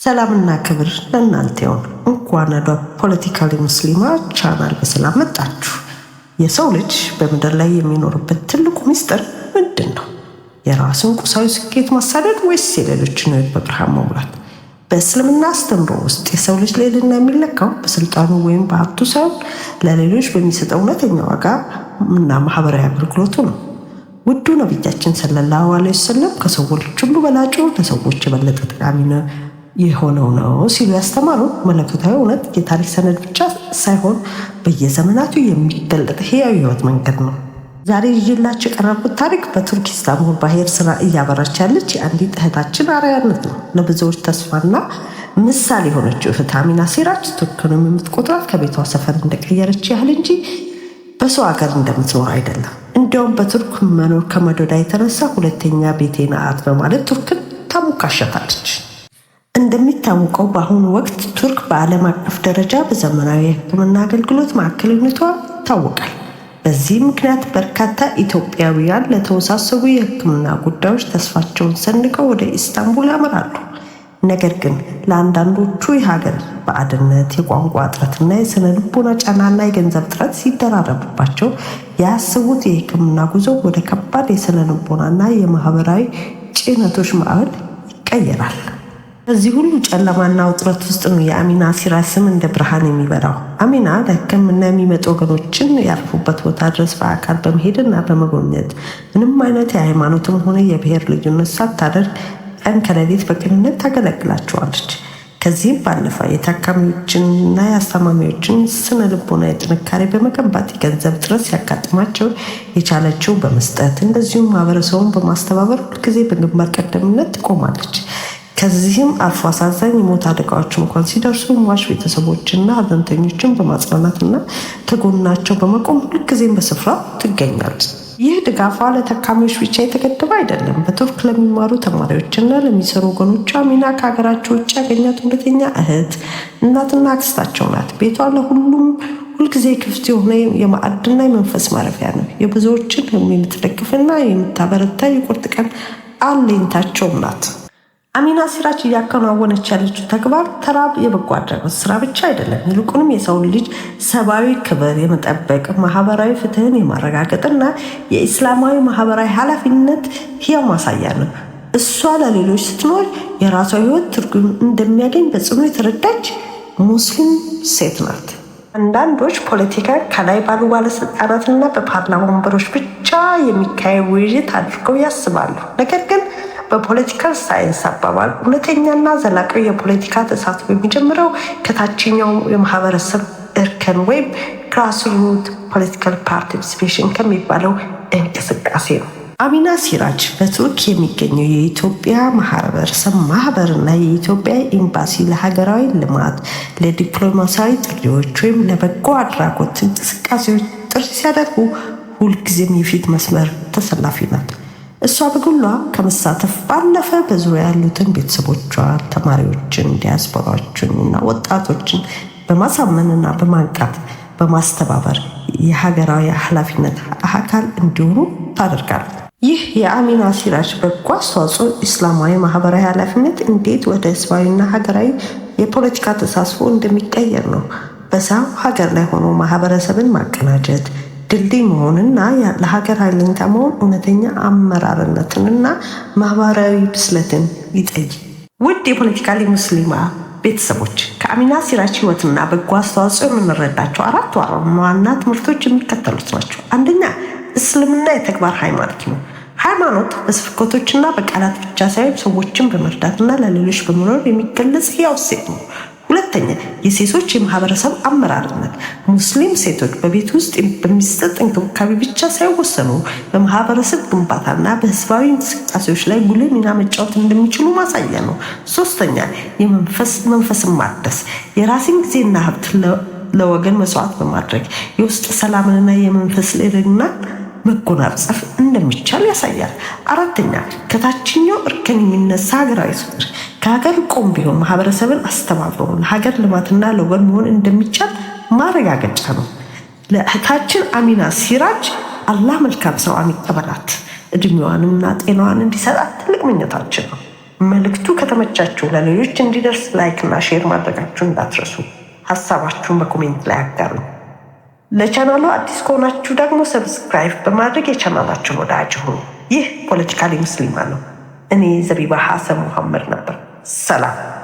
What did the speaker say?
ሰላምና ክብር ለእናንተ ይሁን። እንኳን ወደ ፖለቲካሊ ሙስሊማ ቻናል በሰላም መጣችሁ። የሰው ልጅ በምድር ላይ የሚኖርበት ትልቁ ምስጢር ምንድን ነው? የራስን ቁሳዊ ስኬት ማሳደድ ወይስ የሌሎችን ሕይወት በብርሃን መሙላት? በእስልምና አስተምህሮ ውስጥ የሰው ልጅ ልዕልና የሚለካው በስልጣኑ ወይም በሀብቱ ሳይሆን ለሌሎች በሚሰጠው እውነተኛ ዋጋ እና ማህበራዊ አገልግሎቱ ነው። ውዱ ነቢያችን ሰለላሁ ዐለይሂ ወሰለም ከሰዎች ሁሉ በላጩ ለሰዎች የበለጠ ጠቃሚ ነው የሆነው ነው ሲሉ ያስተማሩ መለኮታዊ እውነት የታሪክ ሰነድ ብቻ ሳይሆን በየዘመናቱ የሚገለጥ ህያው የህይወት መንገድ ነው። ዛሬ ይዤላችሁ የቀረብኩት ታሪክ በቱርክ ኢስታንቡል ባህር ስራ እያበራች ያለች የአንዲት እህታችን አርአያነት ነው። ለብዙዎች ተስፋና ምሳሌ የሆነችው እህት አሚና ሲራጅ ቱርክንም የምትቆጥራት ከቤቷ ሰፈር እንደቀየረች ያህል እንጂ በሰው ሀገር እንደምትኖር አይደለም። እንዲያውም በቱርክ መኖር ከመውደዷ የተነሳ ሁለተኛ ቤቴ ናት በማለት ቱርክን ታሞካሸታለች። እንደሚታወቀው በአሁኑ ወቅት ቱርክ በዓለም አቀፍ ደረጃ በዘመናዊ የሕክምና አገልግሎት ማዕከልነቷ ይታወቃል። በዚህ ምክንያት በርካታ ኢትዮጵያውያን ለተወሳሰቡ የሕክምና ጉዳዮች ተስፋቸውን ሰንቀው ወደ ኢስታንቡል ያመራሉ። ነገር ግን ለአንዳንዶቹ የሀገር ባዕድነት፣ የቋንቋ እጥረትና የስነ ልቦና ጫናና የገንዘብ እጥረት ሲደራረብባቸው ያሰቡት የሕክምና ጉዞ ወደ ከባድ የስነ ልቦናና የማህበራዊ ጭነቶች ማዕበል ይቀየራል። በዚህ ሁሉ ጨለማና ውጥረት ውስጥ ነው የአሚና ሲራጅ ስም እንደ ብርሃን የሚበራው። አሚና ለሕክምና የሚመጡ ወገኖችን ያረፉበት ቦታ ድረስ በአካል በመሄድና በመጎብኘት ምንም አይነት የሃይማኖትም ሆነ የብሔር ልዩነት ሳታደርግ ቀን ከሌሊት በቅንነት ታገለግላቸዋለች። ከዚህም ባለፈ የታካሚዎችንና የአስታማሚዎችን ስነ ልቦና ጥንካሬ በመገንባት የገንዘብ እጥረት ሲያጋጥማቸው የቻለችው በመስጠት እንደዚሁም ማህበረሰቡን በማስተባበር ሁልጊዜ በግንባር ቀደምነት ትቆማለች። ከዚህም አልፎ አሳዛኝ የሞት አደጋዎች እንኳን ሲደርሱ ሟች ቤተሰቦችና ሀዘንተኞችን በማጽናናትና ከጎናቸው በመቆም ሁልጊዜም በስፍራው ትገኛለች። ይህ ድጋፏ ለታካሚዎች ብቻ የተገደበ አይደለም። በቱርክ ለሚማሩ ተማሪዎችና ለሚሰሩ ወገኖቿ አሚና ከሀገራቸው ውጭ ያገኛት እውነተኛ እህት፣ እናትና አክስታቸው ናት። ቤቷ ለሁሉም ሁልጊዜ ክፍት የሆነ የማዕድና የመንፈስ ማረፊያ ነው። የብዙዎችን ህልም የምትደግፍና የምታበረታ የቁርጥ ቀን አለኝታቸውም ናት። አሚና ሲራጅ እያከናወነች ያለችው ተግባር ተራ የበጎ አድራጎት ስራ ብቻ አይደለም። ይልቁንም የሰውን ልጅ ሰብአዊ ክብር የመጠበቅ፣ ማህበራዊ ፍትህን የማረጋገጥና የኢስላማዊ ማህበራዊ ኃላፊነት ህያው ማሳያ ነው። እሷ ለሌሎች ስትኖር የራሷ ህይወት ትርጉም እንደሚያገኝ በጽኑ የተረዳች ሙስሊም ሴት ናት። አንዳንዶች ፖለቲካ ከላይ ባሉ ባለስልጣናትና በፓርላማ ወንበሮች ብቻ የሚካሄድ ውይይት አድርገው ያስባሉ። ነገር ግን በ political science አባባል እውነተኛና ዘላቂው የፖለቲካ ተሳትፎ የሚጀምረው ከታችኛው የማህበረሰብ እርከን ወይም grassroot political participation ከሚባለው እንቅስቃሴ ነው። አሚና ሲራጅ በቱርክ የሚገኘው የኢትዮጵያ ማህበረሰብ ማህበርና የኢትዮጵያ ኤምባሲ ለሀገራዊ ልማት፣ ለዲፕሎማሲያዊ ጥሪዎች ወይም ለበጎ አድራጎት እንቅስቃሴዎች ጥሪ ሲያደርጉ ሁልጊዜም የፊት መስመር ተሰላፊ ናት። እሷ በግሏ ከመሳተፍ ባለፈ በዙሪያ ያሉትን ቤተሰቦቿን፣ ተማሪዎችን፣ ዲያስፖራዎችን እና ወጣቶችን በማሳመንና በማንቃት በማስተባበር የሀገራዊ ኃላፊነት አካል እንዲሆኑ ታደርጋለች። ይህ የአሚና ሲራጅ በጎ አስተዋጽኦ ኢስላማዊ ማህበራዊ ኃላፊነት እንዴት ወደ ህዝባዊና ሀገራዊ የፖለቲካ ተሳትፎ እንደሚቀየር ነው። በሰው ሀገር ላይ ሆኖ ማህበረሰብን ማቀናጀት፣ ድልድይ መሆንና ለሀገር አለኝታ መሆን እውነተኛ አመራርነትንና ማህበራዊ ብስለትን ይጠይቃል። ውድ የፖለቲካሊ ሙስሊማ ቤተሰቦች፣ ከአሚና ሲራጅ ህይወትና በጎ አስተዋጽኦ የምንረዳቸው አራት ዋና ትምህርቶች የሚከተሉት ናቸው። አንደኛ፣ እስልምና የተግባር ሃይማኖት ነው። ሃይማኖት በስብከቶችና በቃላት ብቻ ሳይሆን ሰዎችን በመርዳትና ለሌሎች በመኖር የሚገለጽ ሕያው እሴት ነው። ሁለተኛ፣ የሴቶች የማህበረሰብ አመራርነት። ሙስሊም ሴቶች በቤት ውስጥ በሚሰጥ እንክብካቤ ብቻ ሳይወሰኑ በማህበረሰብ ግንባታና በህዝባዊ እንቅስቃሴዎች ላይ ጉልህ ሚና መጫወት እንደሚችሉ ማሳያ ነው። ሶስተኛ፣ የመንፈስን ማደስ። የራስን ጊዜና ሀብት ለወገን መስዋዕት በማድረግ የውስጥ ሰላምንና የመንፈስ ልዕልናን መጎናጸፍ እንደሚቻል ያሳያል። አራተኛ፣ ከታችኛው እርከን የሚነሳ ሀገራዊ ፍቅር። ከሀገር ቆም ቢሆን ማህበረሰብን አስተባብሮ ለሀገር ልማትና ለወገን መሆን እንደሚቻል ማረጋገጫ ነው። ለእህታችን አሚና ሲራጅ አላህ መልካም ስራዋን ይቀበላት፣ እድሜዋንና ጤናዋን እንዲሰጣት ትልቅ ምኞታችን ነው። መልእክቱ ከተመቻችሁ ለሌሎች እንዲደርስ like እና share ማድረጋችሁን እንዳትረሱ። ሀሳባችሁን በ comment ላይ አጋሩ። ለቻናሉ አዲስ ከሆናችሁ ደግሞ subscribe በማድረግ የቻናላችን ወዳጅ ሁኑ። ይህ ፖለቲካሊ ሙስሊማ ነው። እኔ ዘቢባ ሐሰን ሙሐመድ ነበር። ሰላም።